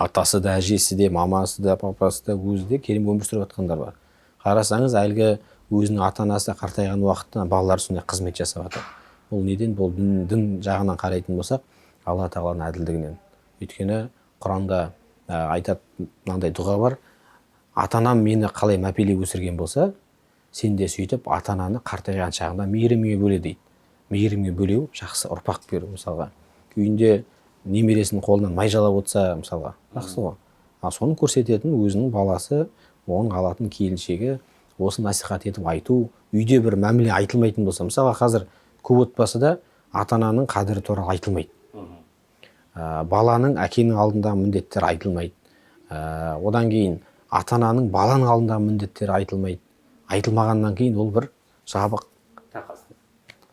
атасы да, әжесі де, мамасы да, папасы да, өзі де керемет өмір сүріп жатқандар бар. Қарасаңыз, әлгі өзінің ата-анасы қартайған уақытта балалары сондай қызмет жасап жатыр. Бұл неден? Бұл дін жағынан қарайтын болсақ, Алла тағаланың әділдігінен. Өйткені Құранда айтады, мынандай дұға бар. Ата-анам мені қалай мәпелеп өсірген болса, сен де сөйтіп ата-ананы қартайған шағында мейірімге бөле дейді. Мейірімге бөлеу жақсы ұрпақ беру. Мысалға, үйінде немересінің қолынан май жалап отырса, мысалға, жақсы ғой. Ал соны көрсететін өзінің баласы, оның алатын келіншегі, осы насихат етіп айту, үйде бір мәміле айтылмайтын болса, мысалға қазір көп отбасыда ата-ананың қадірі туралы айтылмайды. Баланың әкенің алдындағы міндеттері айтылмайды. Одан кейін ата-ананың баланың алдындағы міндеттері айтылмайды. Айтылмағаннан кейін ол бір жабық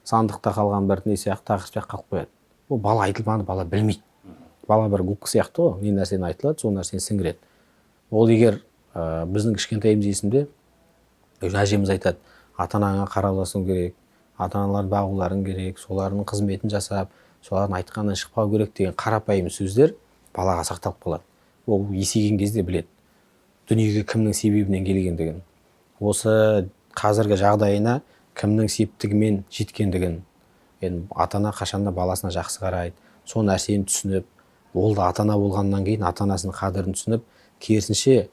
сандықта қалған бір не сияқты тақырып қалып қояды. Ол бала айтылмағанды бала білмейді. Бала бір губка сияқты ғой, не нәрсені айтылады, сол нәрсені сіңіреді. Ол егер біздің кішкентайымыз есімде, әжеміз айтады, ата-анаңа қараласуың керек, ата-аналарды бағуларың керек, солардың қызметін жасап, солардың айтқанынан шықпау керек деген қарапайым сөздер балаға сақталып қалады. Ол есейген кезде біледі, дүниеге кімнің себебінен келгендігін, осы қазіргі жағдайына кімнің септігімен жеткендігін. Енді ата-ана қашанда баласына жақсы қарайды, сол нәрсені түсініп, ол да ата-ана болғаннан кейін ата-анасының қадірін түсініп, керісінше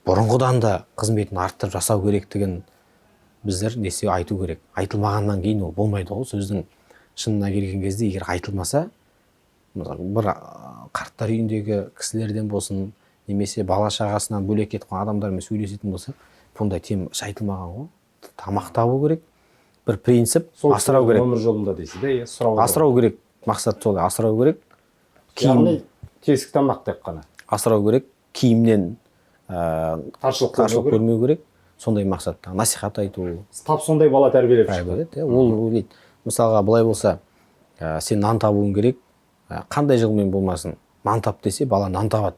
бұрынғыдан да қызметін арттырып жасау керектігін біздер несе айту керек. Айтылмағаннан кейін ол болмайды ғой. Сөздің шынына келген кезде егер айтылмаса, мысалы, бір қарттар үйіндегі кісілерден болсын, немесе бала шағасынан бөлек кетіп қалған адамдармен сөйлесетін болса, Бұндай тема айтылмаған ғой. Тамақ табу керек, бір принцип. Сол асырау керек. Өмір жолында дейсіз де, иә, сұрау. Асырау керек, мақсат солай, асырау керек. Киім. Яғни тесік тамақ тек қана. Асырау керек, киімнен таршылық таршылық көрмеу керек. Көрмеу керек, сондай мақсатта насихат айту. Тап сондай бала тәрбиелеп шықты. Тәрбиеледі, иә. Ол ойлайды, мысалға, былай болса, сен нан табуың керек, қандай жолмен болмасын нан тап десе, бала нан табады.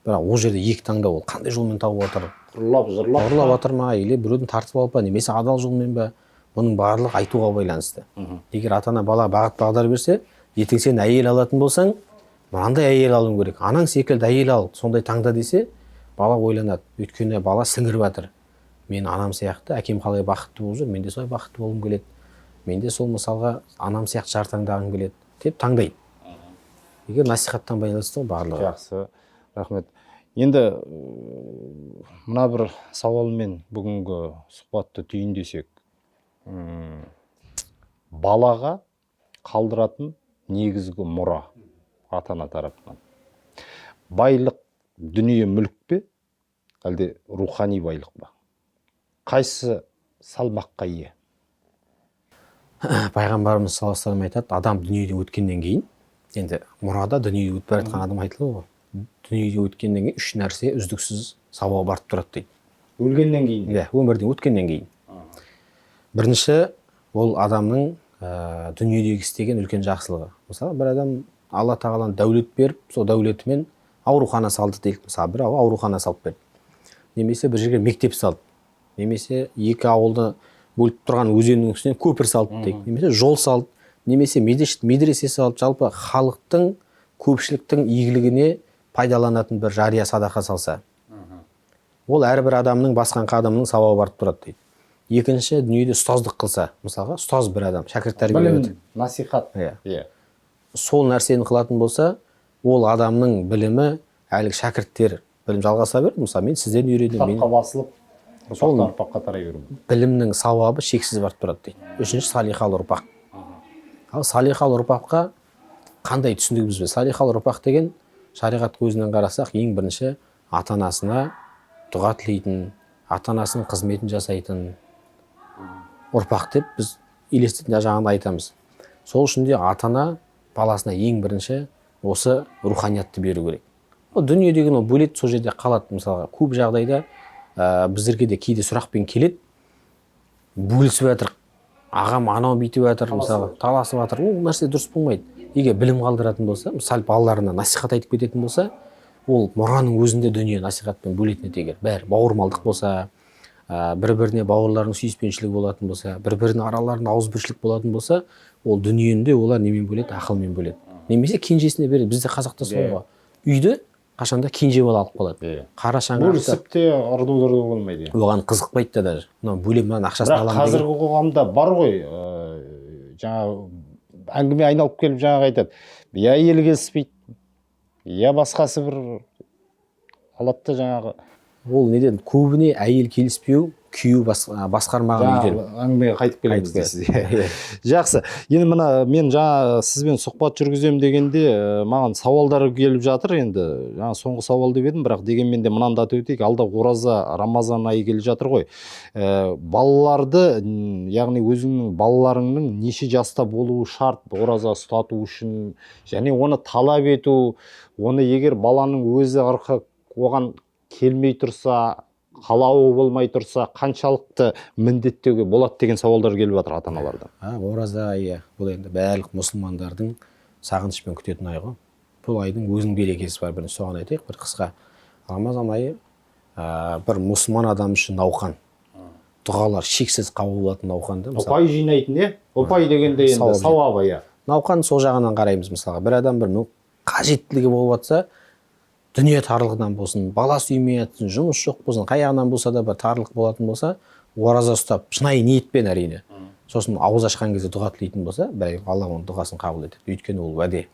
Бірақ ол жерде екі таңдау: ол қандай жолмен тауып жатыр? Ұрлап, жырлап. Ұрлап жатыр ма или біреуден тартып алып па, немесе адал жолмен ба? Бұның барлығы айтуға байланысты. Егер ата ана бала бағыт бағдар берсе, ертең сен әйел алатын болсаң, мынандай әйел алуың керек, анаң секілді әйел ал, сондай таңда десе, бала ойланады. Өйткені бала сіңіріп жатыр: мен анам сияқты, әкем қалай бақытты болып жүр, мен де солай бақытты болғым келеді, мен де сол, мысалға, анам сияқты жар таңдағым келеді деп таңдайды. Егер насихаттан байланысты ғой барлығы. Жақсы, рахмет. Енді мына бір сауалмен бүгінгі сұхбатты түйіндесек. Балаға қалдыратын негізгі мұра ата ана тарапынан байлық, дүние мүлік пе, әлде рухани байлық па? Қайсысы салмаққа ие? Пайғамбарымыз саллаллаху алейхи вассалам айтады, адам дүниеден өткеннен кейін, енді мұрада дүниеге өтіп бара жатқан адам айтылады ғой, дүниеге өткеннен кейін үш нәрсе үздіксіз сауабы артып тұрады дейді. Өлгеннен кейін? Иә, өмірден өткеннен кейін. Бірінші, ол адамның дүниедегі істеген үлкен жақсылығы. Мысалы, бір адам Алла тағаланың дәулет беріп, сол дәулетімен аурухана салды дейік. Мысалы, бір аурухана салып берді немесе бір жерге мектеп салды, немесе екі ауылды бөліп тұрған өзеннің үстінен көпір салды дейік, немесе жол салды, немесе мешіт, медресе салды, жалпы халықтың, көпшіліктің игілігіне пайдаланатын бір жария садақа салса, ол әрбір адамның басқан қадамының сауабы барып тұрады дейді. Екінші, дүниеде ұстаздық қылса, мысалға, ұстаз бір адам шәкірт тәрбиелеп Білім, насихат. Иә. Иә. Сол нәрсені қылатын болса, ол адамның білімі, әлгі шәкірттер білім жалғаса береді. Мысалы, мен сізден үйрендім, мен Кітапқа басылып, ұрпақтан ұрпаққа тарай беру. Білімнің сауабы шексіз барып тұрады дейді. Үшінші, салиқалы ұрпақ. Ал салиқалы ұрпаққа қандай түсінігіміз бар? Салиқалы ұрпақ деген, шариғат көзінен қарасақ, ең бірінші ата анасына дұға тілейтін, ата анасының қызметін жасайтын ұрпақ деп біз елестетін, жаңағыдай айтамыз. Сол үшін де ата ана баласына ең бірінші осы руханиятты беру керек. Ол дүние деген ол бөледі, сол жерде қалады. Мысалға, көп жағдайда біздерге де кейде сұрақпен келеді, бөлісіп жатыр, ағам анау бүйтіп жатыр, мысалы, таласып жатыр. Ол нәрсе дұрыс болмайды. Егер білім қалдыратын болса, мысалы, балаларына насихат айтып кететін болса, ол мұраның өзінде дүние насихатпен бөлетін еді. Егер бәрі бауырмалдық болса, бір біріне бауырларының сүйіспеншілігі болатын болса, бір бірінің араларында ауызбіршілік болатын болса, ол дүниені де олар немен бөледі? Ақылмен бөледі немесе кенжесіне береді. Бізде, қазақта солай ғой, үйді қашанда кенже бала алып қалады. Қара шаңырақты. Бөлісіп те ырду дырду болмайды, иә. Оған қызықпайды да, даже мынау бөлемін, мынаның ақшасын Бірақ аламын деген. қазіргі қоғамда бар ғой, жаңағы әңгіме айналып келіп жаңағы айтады, я әйелі келіспейді, я басқасы бір алады да жаңағы. Ол неден? Көбіне әйел келіспеу, күйеу басқармаған үйден. Жаңағы әңгімеге қайтып келеміз Қайтып дейсіз, иә. Жақсы. Енді мына мен жаңа сізбен сұхбат жүргіземін дегенде, маған сауалдар келіп жатыр. Енді жаңа соңғы сауал деп едім, бірақ дегенмен де мынаны да атап өтейік. Алда ораза, рамазан айы келе жатыр ғой. Балаларды, яғни өзіңнің балаларыңның неше жаста болуы шарт ораза ұстату үшін және оны талап ету, оны егер баланың өзі ырқы оған келмей тұрса, қалауы болмай тұрса, қаншалықты міндеттеуге болады деген сауалдар келіп жатыр ата аналардан. Ораза айы, бұл енді барлық мұсылмандардың сағынышпен күтетін ай ғой. Бұл айдың өзінің берекесі бар. Бірінші соған айтайық бір қысқа. Рамазан айы бір мұсылман адам үшін науқан, дұғалар шексіз қабыл болатын науқан да, мысалы. Ұпай жинайтын, иә, ұпай дегенде енді Сауап. Сауабы, иә. Науқан, сол жағынан қараймыз. Мысалға, бір адам бір қажеттілігі болып жатса, дүние тарлығынан болсын, бала сүймей жатсын, жұмыс жоқ болсын, қай жағынан болса да бір тарлық болатын болса, ораза ұстап, шынайы ниетпен, әрине, сосын ауыз ашқан кезде дұға тілейтін болса, бір Алла оның дұғасын қабыл етеді, өйткені ол уәде,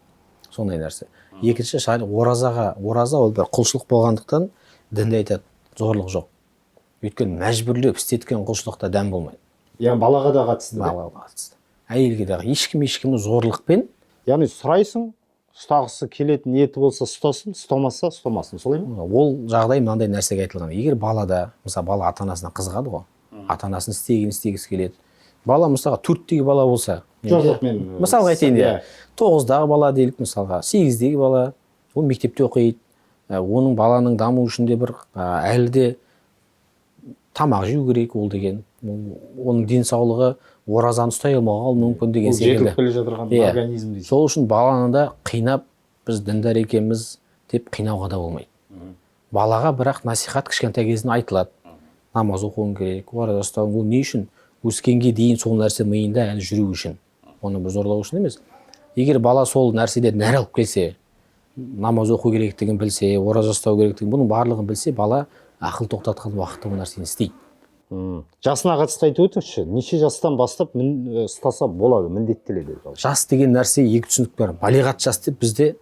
сондай нәрсе. Екінші, оразаға, ораза ол бір құлшылық болғандықтан, дінде айтады, зорлық жоқ, өйткені мәжбүрлеп істеткен құлшылықта дәм болмайды. Яғни балаға да қатысты да? Балаға қатысты, әйелге де, ешкім ешкімді зорлықпен Яғни сұрайсың. Ұстағысы келетін ниеті болса ұстасын, ұстамаса ұстамасын, солай ма? Ол жағдай мынандай нәрсеге айтылған. Егер балада, мысалы, бала ата анасына қызығады ғой, ата анасының істегенін істегісі келеді. Бала, мысалға, 4-тегі бала болса, Жоқ, мен мысалға айтайын, иә, 9-дағы бала делік, мысалға, 8-дегі бала, ол мектепте оқиды. Оның баланың дамуы үшін де бір әлі де тамақ жеу керек, ол деген оның денсаулығы оразаны ұстай алмауға мүмкін деген ол секілді. Жетіліп келе жатырған Иә. организм дейсіз. Сол үшін баланы да қинап, біз діндар екенбіз деп қинауға да болмайды. Балаға бірақ насихат кішкентай кезінен айтылады: намаз оқуың керек, ораза ұстауың. Ол не үшін? Өскенге дейін сол нәрсе миында әлі жүру үшін, оны бір зорлау үшін емес. Егер бала сол нәрседен нәр алып келсе, намаз оқу керектігін білсе, ораза ұстау керектігін, бұның барлығын білсе, бала ақыл тоқтатқан уақытта ол нәрсені істейді. Жасына қатысты айтып өтіңізші, неше жастан бастап ұстаса болады, міндеттеледі жалпы? Жас деген нәрсе екі түсінік бар. Балиғат жас деп бізде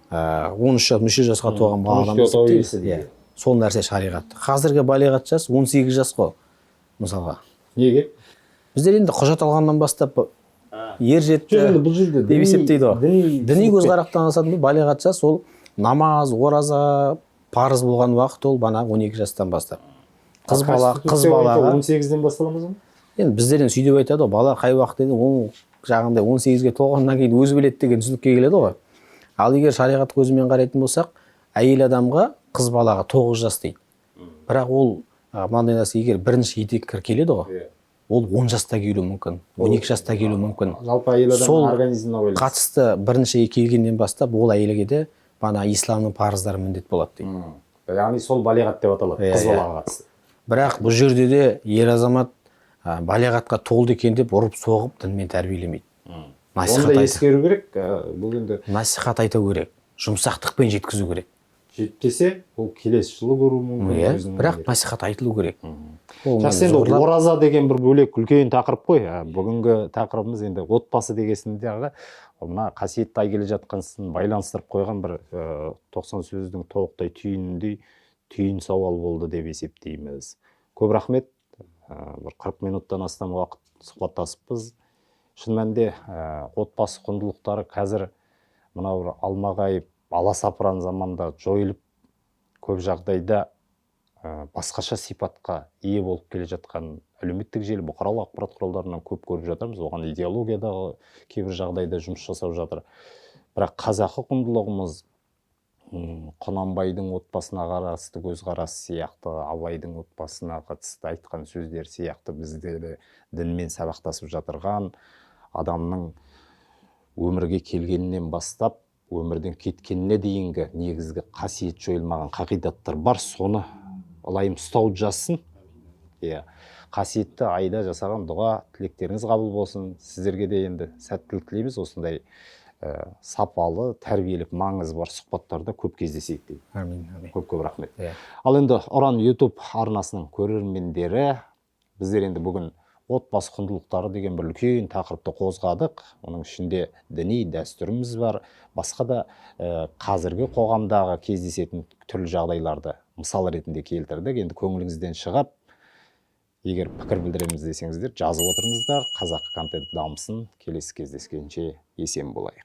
13 жас, мүше жасқа толған баладан 13-те отау есептейміз. иесі дейді. Иә. Сол нәрсе шариғатта. Қазіргі балиғат жас 18 жас қой, мысалға. Неге? Біздер енді құжат алғаннан бастап ер жетті Жоқ, енді бұл жерде деп есептейді ғой. Діни Діни түсінікпен. Көзқарастан алсақ, балиғат жас ол намаз, ораза парыз болған уақыт, ол бана 12 жастан бастап. Қыз бала, қыз Конституция бойынша балаға 18-ден басталамыз ба? Енді біздер енді сөйтіп айтады ғой, бала қай уақытта енді ол жағындай 18-ге толғаннан кейін өзі біледі деген түсінікке келеді ғой. Ал егер шариғат көзімен қарайтын болсақ, әйел адамға, қыз балаға 9 жас дейді. Бірақ ол мынандай нәрсе, егер бірінші етеккір келеді ғой, ол 10 жаста келуі мүмкін, 12 жаста келуі мүмкін. Жалпы әйел адамның Сол организміне байланысты. Қатысты бірінші келгеннен бастап ол әйелге де бана исламның парыздары міндет болады дейді. Яғни сол балиғат деп аталады, Иә, қыз иә. балаға қатысты. Бірақ бұл жерде де ер азамат балиғатқа толды екен деп ұрып соғып дінмен тәрбиелемейді. Насихат Оны да ескеру керек. Бұл енді насихат айту керек, жұмсақтықпен жеткізу керек. Жетпесе, ол келесі жылы көруі мүмкін. Иә, Өзінің бірақ өмірінде. насихат айтылу керек. Ол Жақсы, енді зорлап- ораза деген бір бөлек үлкен тақырып қой. Бүгінгі тақырыбымыз енді отбасы дегесіндегі мына қасиетті ай келе жатқансын байланыстырып қойған бір 90 сөздің тобықтай түйініндей түйін сауал болды деп есептейміз. Көп рахмет. Бір 40 минуттан астам уақыт сұхбаттасыппыз. Шын мәнінде, отбасы құндылықтары қазір мынау бір алмағайып аласапыран заманда жойылып, көп жағдайда басқаша сипатқа ие болып келе жатқан әлеуметтік желі, бұқаралық ақпарат құралдарынан көп көріп жатырмыз. Оған идеологиядағы кейбір жағдайда жұмыс жасап жатыр. Бірақ қазақы құндылығымыз, Құнанбайдың отбасына қарасты көзқарасы сияқты, Абайдың отбасына қатысты айтқан сөздер сияқты, бізде де дінмен сабақтасып жатырған адамның өмірге келгенінен бастап өмірден кеткеніне дейінгі негізгі қасиет жойылмаған қағидаттар бар, соны ылайым ұстауды жазсын. Иә, қасиетті айда жасаған дұға тілектеріңіз қабыл болсын. Сіздерге де енді сәттілік тілейміз. Осындай сапалы тәрбиелік маңызы бар сұхбаттарда көп кездесейік деймін. Әмин, әмин. Көп көп рахмет. Иә. Ал енді Ұран YouTube арнасының көрермендері, біздер енді бүгін отбасы құндылықтары деген бір үлкен тақырыпты қозғадық. Оның ішінде діни дәстүріміз бар, басқа да қазіргі қоғамдағы кездесетін түрлі жағдайларды мысал ретінде келтірдік. Енді көңіліңізден шығып, егер пікір білдіреміз десеңіздер, жазып отырыңыздар. Қазақы контент дамысын. Келесі кездескенше есен болайық.